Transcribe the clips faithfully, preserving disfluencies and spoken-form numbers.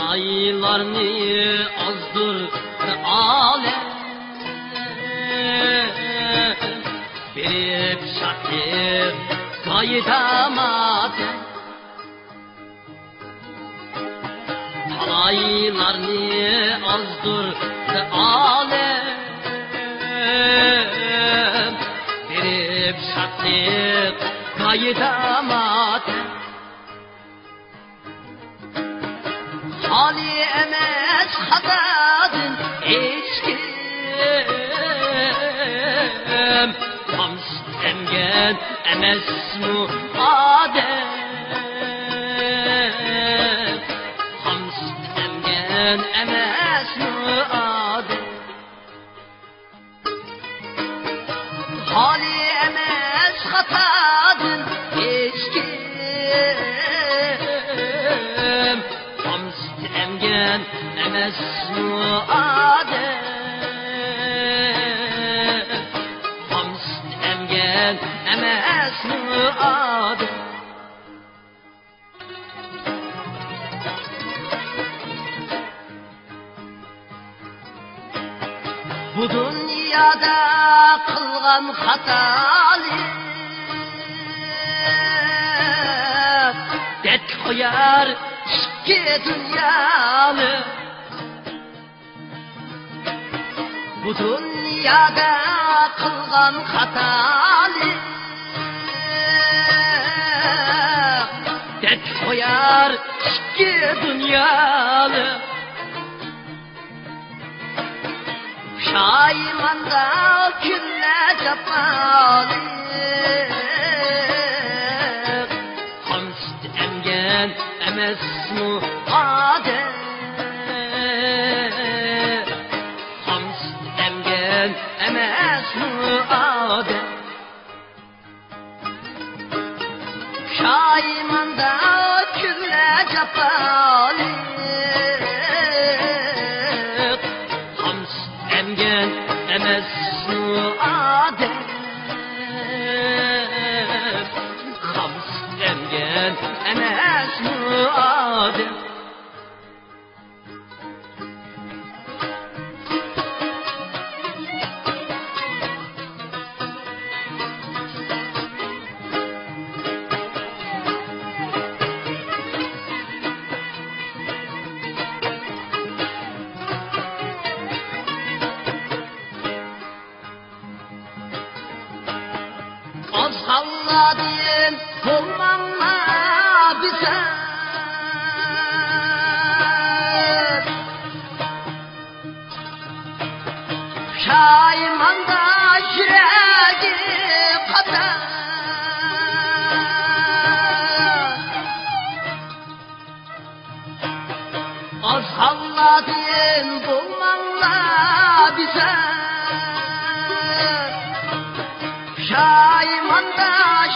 ئايلارنى ئازدۇردى ئالەم، بېرىپ شادلىق پايدا ماتەم. تالايلارنى ئازدۇردى ئالەم، بېرىپ شادلىق پايدا ماتەم. خالىي ئەمەس خاتادىن ھېچكىم، خام سۈت ئەمگەن ئەمەسمۇ ئادەم؟ خام سۈت ئەمگەن ئەمەسمۇ ئادەم؟ خالىي ئەمەس خاتادىن ھېچكىم، خام سۈت ئەمگەن ئەمەسمۇ ئادەم؟ خام سۈت ئەمگەن ئەمەسمۇ ئادەم؟ بۇ دۇنيادا قىلغان خاتالىق دەرد قويار ئىككى دۇنيالىق. بۇ دۇنيادا قىلغان خاتالىق دەرد قويار ئىككى دۇنيالىق. پۇشايماندا كۈنلەر جاپالىق. خام سۈت ئەمگەن ئەمەسمۇ ئادەم؟ خام سۈت ئەمگەن ئەمەسمۇ ئادەم؟ پۇشايماندا كۈنلەر جاپالىق. خام سۈت ئەمگەن ئەمەسمۇ ئادەم؟ خام سۈت ئەمگەن ئەمەسمۇ ئادەم؟ ئازغانلاردىن بولماڭلار بىزار. پۇشايماندا يۈرەكلەر قاتار. ئازغانلاردىن بولماڭلار بىزار. پۇشايماندا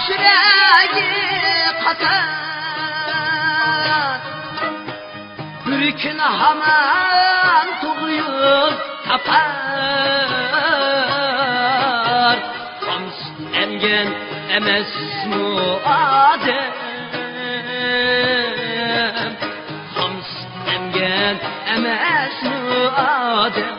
يۈرەكلەر قاتار. بىر كۈن ھامان توغرا يول تاپار. خام سۈت ئەمگەن ئەمەسمۇ ئادەم؟ خام سۈت ئەمگەن ئەمەسمۇ ئادەم؟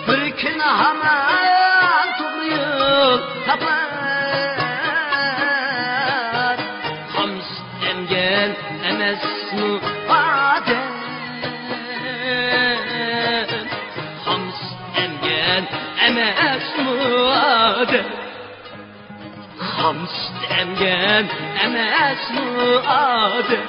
بىر كۈن ھامان توغرا يول تاپار. خام سۈت ئەمگەن ئەمەسمۇ ئادەم؟ خام سۈت ئەمگەن ئەمەسمۇ ئادەم؟ خام سۈت ئەمگەن ئەمەسمۇ ئادەم؟